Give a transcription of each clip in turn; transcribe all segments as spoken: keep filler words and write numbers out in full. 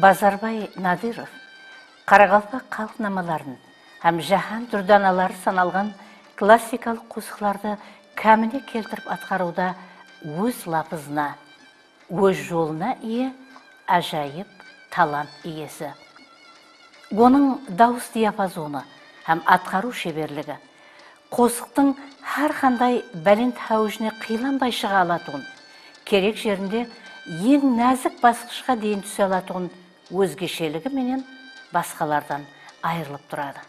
Bazarbay Nadırov qaraqalpaq xalıq namaların hám jáhán dúrdanaları sanalǵan klassikalıq qosıqlardı kámine keltirip atqarıwda óz lapızına, óz jolına iye ájayıp talant iyesi. Onıń dawıs diapazonı hám atqarıw sheberligi, qosıqtıń hár qanday bálent háwijine qıylanbay shıǵa alatuǵın, kerek jerinde eń názik basqıshqa deyin túse alatuǵın ózgesheligi menen basqalardan ayırılıp turadı.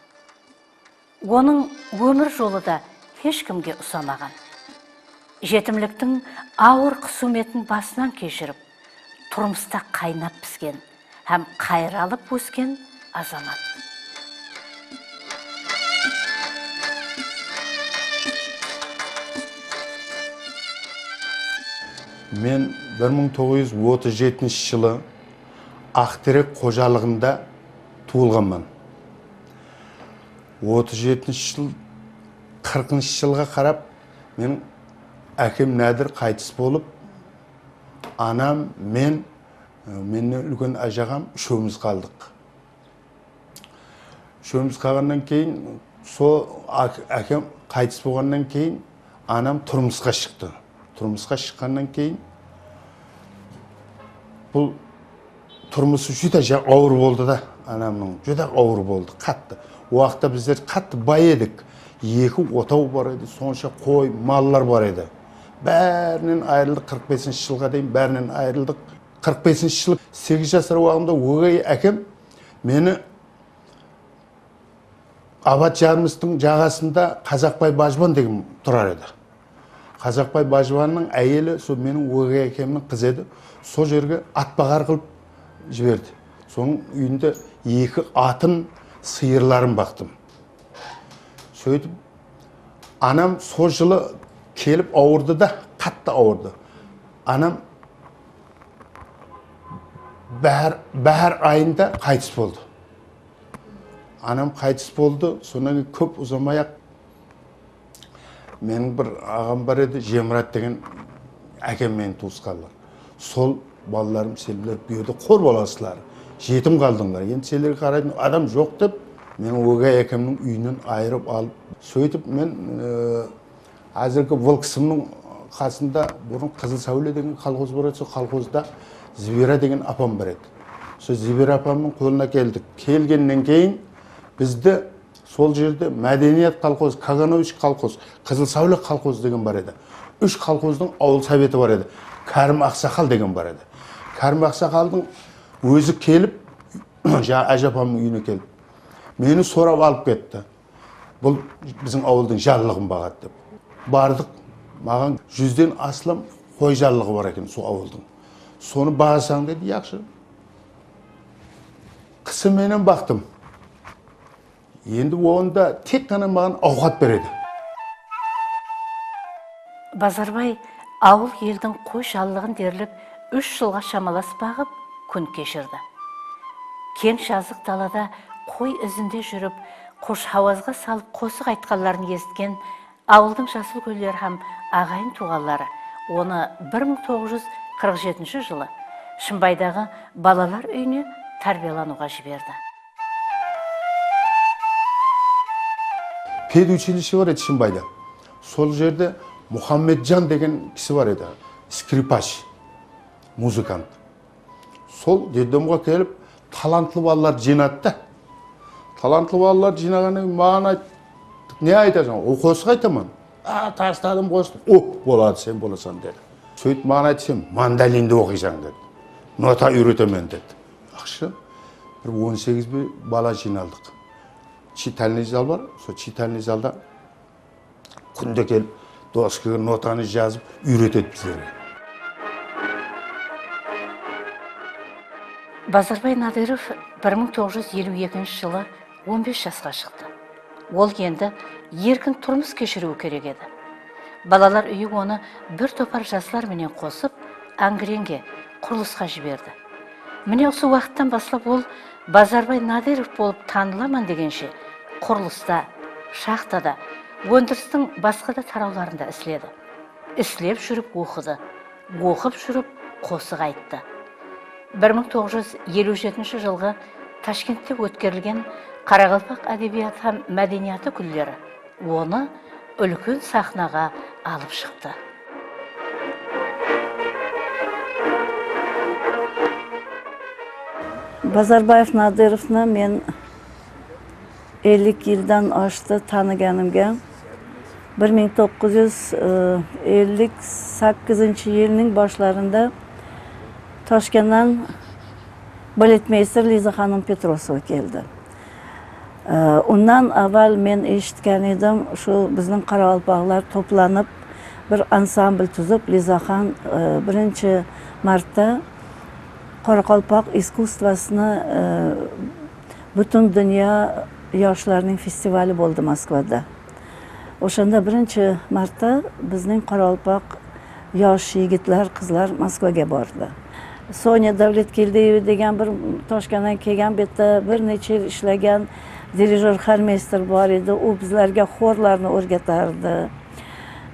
Onıń ómir jolı da hesh kimge usamaǵan. Jetimliktiń awır qısıwmetin basınan keshirip, turmısta qaynap pisken hám qayralıp ósken azamat. Men bir mıń toǵız júz otız jetinshi jılı Aqterek xojalıǵında tuwılǵanman. Otız jetinshi jıl, qırqınshı jılǵa qarap, men ákem Nádir qaytıs bolıp, anam, men, e, mennen úlken ájaǵam úshewimiz qaldıq. Úshewimiz qalǵannan keyin, so, á-, ákem qaytıs bolǵannan keyin, anam turmısqa shıqtı. Turmısqa shıqqannan keyin, bul turmısı júdá ja-, awır boldı da, anamnıń júdá awır boldı, qattı. O waqıtta bizler qattı bay edik. Eki otaw bar edi, sonsha qoy, mallar bar edi. Bárinen ayırıldıq, qırq besinshi jılǵa deyin bárinen ayırıldıq. Qırq besinshi jılı segiz jasar waǵımda ógey ákem meni Abat jarmıstıń jaǵasında Qazaqbay bajban degen turar edi. Qazaqbay bajbannıń áyeli sol meniń ógey ákemniń qızı edi. Sol jerge atbaǵar qılıp jiberdi. Sonıń úyinde eki atın, sıyırların baqtım. Sóytip, anam sol jılı kelip awırdı da, qattı awırdı. Anam báhár, báhár ayında qaytıs boldı. Anam qaytıs boldı, sonnan keyin kóp uzamay-aq, meniń bir aǵam bar edi, Jemurat degen, ákem menen tuwısqanlar. Sol balalarım, senler bu jerde qor bolasızlar, jetim qaldıńlar. Endi senlerge qaraytın adam joq dep, meni ógey ákemniń úyinen ayırıp alıp, sóytip men, e, Házirgi Volksımnıń qasında burın Qızıl sáwle degen kolxoz bar edi, sol kolxozda Zibira degen apam bar edi. Sol Zibira apamnıń qolına keldik. Kelgennen keyin bizdi sol jerde Mádeniyat kolxoz, Kaganovich kolxoz, Qızıl sáwle kolxoz degen bar edi. Úsh kolxozdıń awıl soveti bar edi. Kárim aqsaqal degen bar edi. Kárim aqsaqaldıń ózi kelip, jańa ájapamnıń úyine kelip, meni sorap alıp ketti. Bul biziń awıldıń janlıǵın baǵadı dep. Bardıq, maǵan júzden aslam qoy janlıǵı bar eken sol awıldıń. Sonı baǵasań dedi, yaqshı. Qısı menen baqtım. Endi onda tek ǵana maǵan awqat beredi. Bazarbay awıl-eldiń qoy janlıǵın derlik úsh jılǵa shamalas baǵıp, kún keshirdi. Keń jazıq dalada qoy izinde júrip, xosh hawazǵa salıp qosıq aytqanların esitken awıldıń jas úlkenleri hám aǵayin-tuwǵanları onı bir mıń toǵız júz qırq jetinshi jılı Shımbaydaǵı balalar úyine tárbiyalanıwǵa jiberdi. Peduchilishe bar edi Shımbayda. Sol jerde Muhammedjan degen kisi bar edi, skripash, muzıkant. Sol detdomǵa kelip, talantlı balalardı jıynadı da. Talantlı balalardı jıynaǵannan keyin maǵan ayttı, ne aytasań? O, qosıq aytaman. A, tastadım qosıqtı. O, boladı, sen bolasań, dedi. Sóytip maǵan ayttı, sen mandolindi oqıysań, dedi. Nota úyretemen, dedi. Yaqshı. Bir on segiz be-, bala jıynaldıq. Chitalnıy zal bar, sol chitalnıy zalda kúnde kelip, Doskige notanı jazıp úyretedi bizlerge. Bazarbay Nadırov bir mıń toǵız júz eliw ekinshi jılı on bes jasqa shıqtı. Ol endi erkin turmıs keshiriwi kerek edi. Balalar úyi onı bir topar jaslar menen qosıp, Angrenge, qurılısqa jiberdi. Mine, usı waqıttan baslap ol Bazarbay Nadırov bolıp tanılaman degenshe, qurılısta, shaxtada, óndiristiń basqa da tarawlarında isledi. Islep júrip oqıdı, oqıp júrip qosıq ayttı. Bir mıń toǵız júz eliw jetinshi jılǵı Tashkentte ótkerilgen Qaraqalpaq ádebiyatı hám mádeniyatı kúnleri onı úlken saxnaǵa alıp shıqtı. Bazarbaev Nadırovnı men ellik yıldan ashtı tanıganımga. Bir mıń toqqız júz ellik sakkizinshi yılınıń bashlarında Toshkentdan baletmeyster Liza xanım Petrosova keldi. E, undan avval men eshitgan edim, shu bizning qoraqalpoqlar to'planib, bir ansambl tuzib, Lizaxon, e, birinchi martta qoraqalpoq iskusstvosini, e, butun dunyo yoshlarining festivali bo'ldi Moskvada. O'shanda birinchi marta bizning qoraqalpoq yosh yigitlar, qizlar Moskvaga bordi. Sonya Davletkeldiyeva degan bir Toshkentdan kelgan, bu yerda bir necha yil ishlagan dirijyor-xormeyster bor edi. U bizlarga xorlarni o'rgatardi.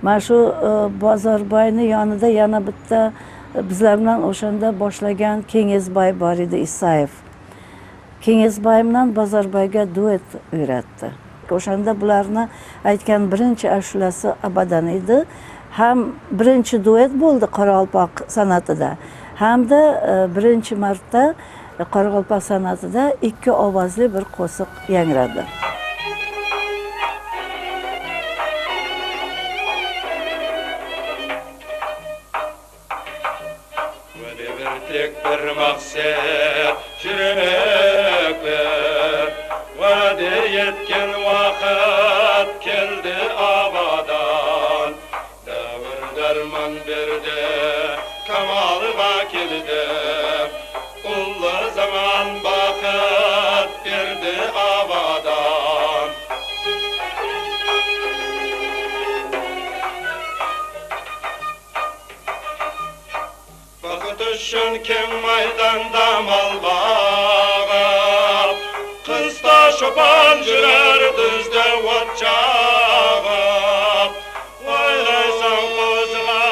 Mana shu, e, Bozorboyni yonida yana bitta, e, bizlar bilan o'shanda boshlagan Keńesbay bor edi, Isaev. Keńesbay bilan Bozorboyga duet uyratdi. O'shanda bularni aytgan birinchi ashulasi Abadan edi. Ham birinchi duet bo'ldi qoraqalpoq san'atida. Hamda, e, birinchi marta qoraqalpoq san'atida ikki ovozli bir qo'shiq yangradi. Wáde bir tek bir maqset júrmekler, wáde etken waqıt keldi abadan. Dáwir dárman berdi, kamalǵa keldi, ullı zaman baxıt berdi abadan. Baxıt ushın keń maydanda mal baǵıp, qısta shopan júrer dúzde ot jaǵıp. Oynaysań qozıǵa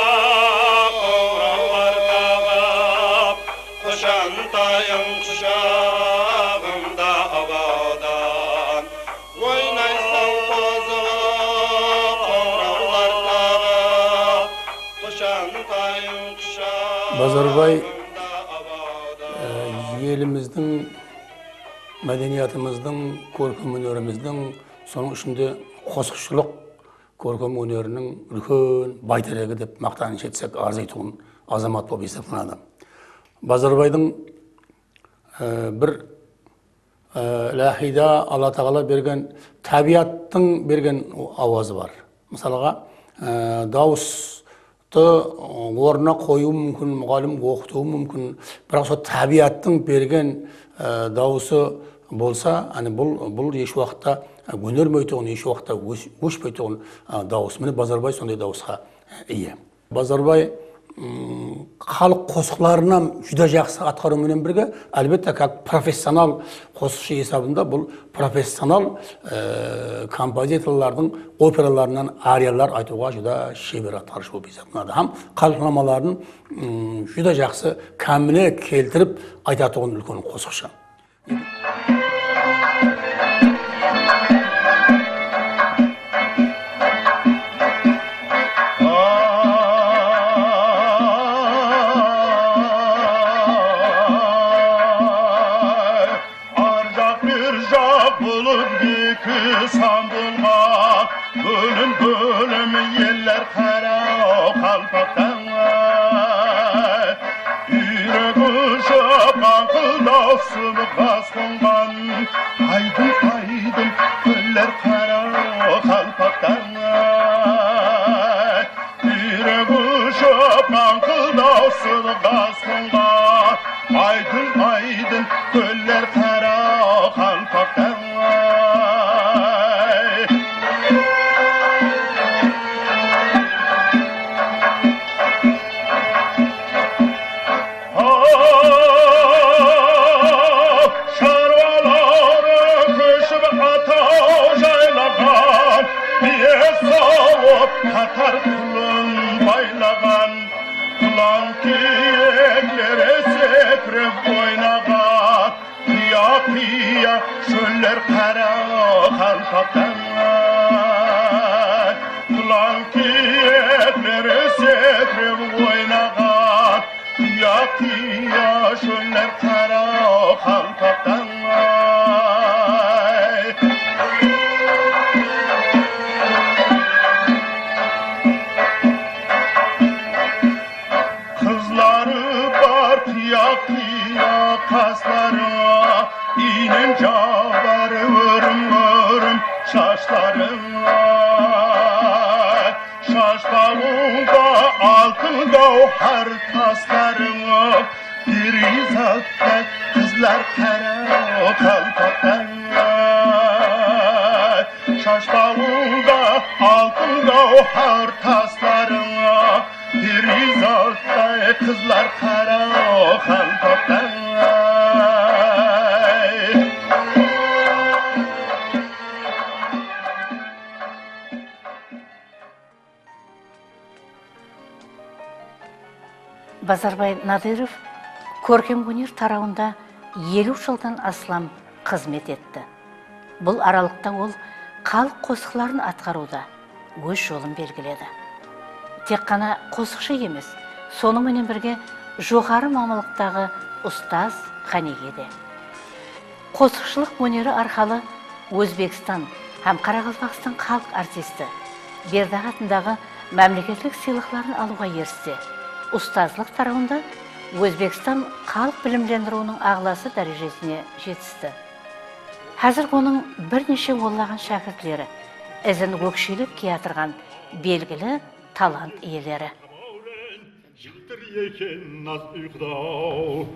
qońırawlar taǵıp, qoshantayıń qushaǵıńda abadan. Oynaysań qozıǵa qońırawlar taǵıp, Bazarbay, e, elimizdiń, mádeniyatımızdıń, kórkem ónerimizdiń, sonıń ishinde qosıqshılıq kórkem óneriniń úlken bayteregi dep maqtanısh etsek arzıytuǵın azamat bolıp esaplanadı. Bazarbaydıń, e, bir Ee, iláhiyda Alla taala bergen, tábiyattıń bergen awazı bar. Mısalǵa, e, dawıstı ornına qoyıwı múmkin, muǵallim oqıtıwı múmkin. Biraq sol tábiyattıń bergen, e, dawısı bolsa, áne bul, bul hesh waqıtta, e, ónermeytuǵın, hesh waqıtta ósh-, óshpeytuǵın, e, dawıs. Mine, Bazarbay sonday dawısqa, e, iye. Bazarbay, ım, xalıq qosıqların hám júdá jaqsı atqarıw menen birge, álbette, как professional qosıqshı esabında bul professional, e, kompozitorlardıń operalarınan ariyalar aytıwǵa júdá sheber atqarıwshı bolıp esaplanadı. Hám xalıq namaların, ım, júdá jaqsı kámine keltirip aytatuǵın úlken qosıqshı. Arjaq-berjaq bolıp eki san bolǵan, bólim-bólim eller qara-aw qalpaqtan. Úyrek ushıp, qańqıldaw sınıp, qasqın Sızıq asqınǵa aydın-aydın kóller qaraqalpaqtań-ay. Aw, sharwaları kóship ataw jaylaǵan, biye sawıp qatar pulın baylaǵan, qılan kiyekleri sekirip oynaǵan, qiya-qiya shóller qaraqalpaqtań-ay. Qılan kiyekleri sekirip oynaǵan, qiya-qiya shóller qaraqalpaqtań-ay. Qızları bar qiya-qiya qaslarıńa, iynen jabar órim-órim shashlarıńa. Shashbawıńda altın gáwhar taslarıńa, periyzattay qızlar qaraqalpaqtań-ay. Shashbawıńda altın gáwhar taslarıńa, periyzattay qızlar qaraqalpaqtań-ay. Bazarbay Nadırov kórkem óner tarawında eliw jıldan aslam xızmet etti. Bul aralıqta ol xalıq qosıqların atqarıwda óz jolın belgiledi. Tek ǵana qosıqshı emes, sonıń menen birge joqarı mamanlıqtaǵı ustaz, qánige de. Qosıqshılıq óneri arqalı Ózbekstan hám Qaraqalpaqstan xalıq artisti, Berdaq atındaǵı mámleketlik sıylıqların alıwǵa erisse, ustazlıq tarawında Ózbekstan xalıq bilimlendiriwiniń aǵlası dárejesine jetisti. Házir onıń bir neshe onlaǵan shákirtleri, izin ókshelep kiyatırǵan belgili talant iyeleri. Jatır eken naz uyqıda-aw.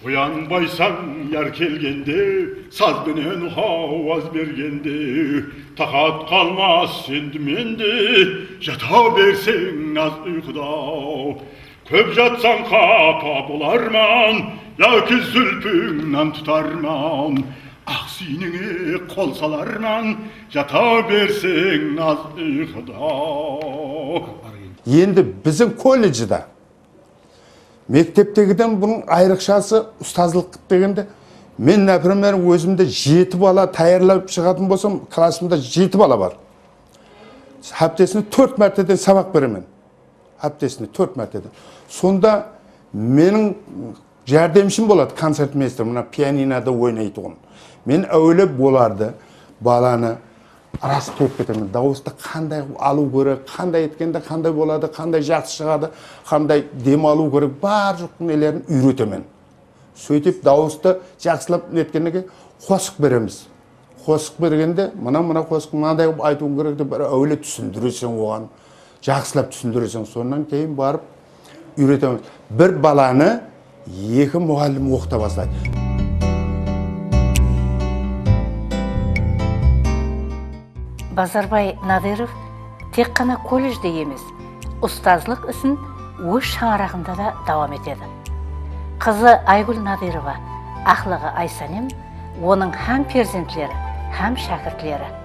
Oyanbaysań yar kelgende, saz benen hawaz bergende. Taqat qalmas endi mende, jata berseń naz uyqıda-aw. Kóp jatsań qapa bolarman, yaki zúlpińnen tutarman. Aq siynińe qol salarman, jata berseń naz uyqıda. Endi biziń kolledjde mekteptegiden bunıń ayrıqshası ustazlıq degende, men, naprimer, ózimde jeti bala tayarlap shıǵatın bolsam, klassımda jeti bala bar. Háptesine tórt márteden sabaq beremen. Háptesine tórt márteden. Sonda meniń járdemshim boladı, koncertmeyster, mına pianinoda oynaytuǵın. Men áwelep olardı, balanı ıras qılıp ketemen. Dawıstı qanday qılıp alıw kerek, qanday etkende qanday boladı, qanday jaqsı shıǵadı, qanday dem alıw kerek, barlıq nelerin úyretemen. Sóytip dawıstı jaqsılap netkende qosıq beremiz. Qosıq bergende, mına, mına qosıq mınaday qılıp aytıwıń kerek dep bir áwele túsindireseń oǵan. Jaqsılap túsindireseń, sonnan keyin barıp úyretemiz. Bir balanı eki muǵallim oqıta baslaydı. Bazarbay Nadırov tek ǵana kolledjde emes, ustazlıq isin óz shańaraǵında da dawam etedi. Qızı Aygúl Nadırova, aqlıǵı Aysánem, onıń hám perzentleri, hám shákirtleri.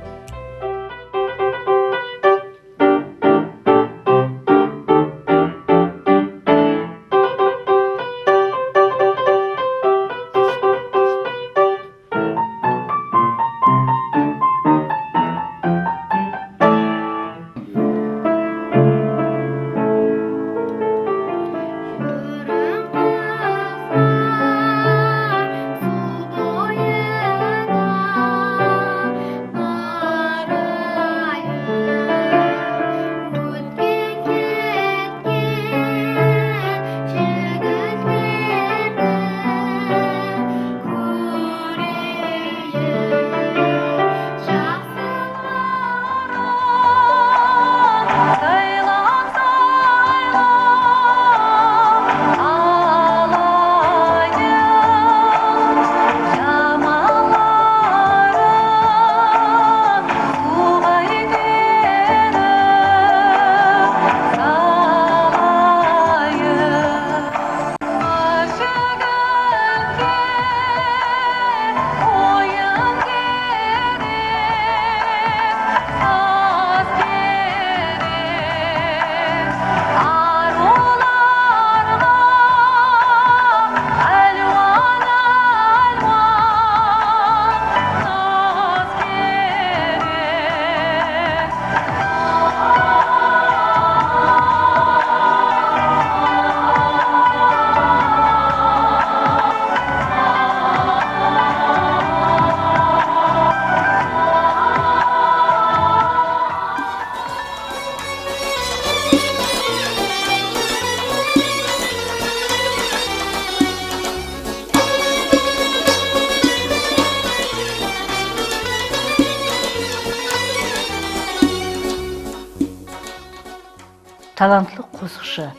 Talantlı qosıqshı,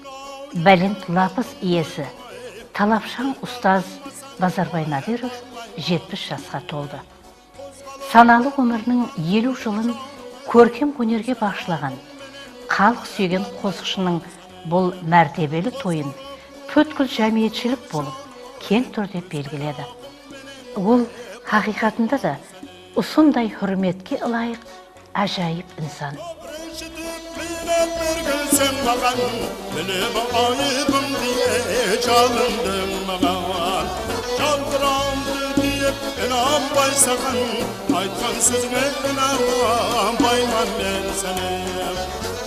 bálent lapız iyesi, talapshań ustaz Bazarbay Nadırov jetpis jasqa toldı. Sanalı ómiriniń eliw jılın kórkem ónerge baǵıshlaǵan, xalıq súygen qosıqshınıń bul mártebeli toyın pútkil jámiyetshilik bolıp, keń túrde belgiledi. Ol haqıyqatında da usınday húrmetke ılayıq ájayıp insan. Birinshi dep qıymet bergenseń maǵan, bileme ayıbım diye jalındıń maǵan. Jalbırandı dep inanbay saǵan, aytqan sózińe inanbayman men seni.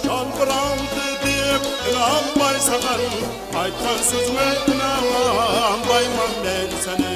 Jalbırandı dep inanbay saǵan, aytqan sózińe inanbayman men seni.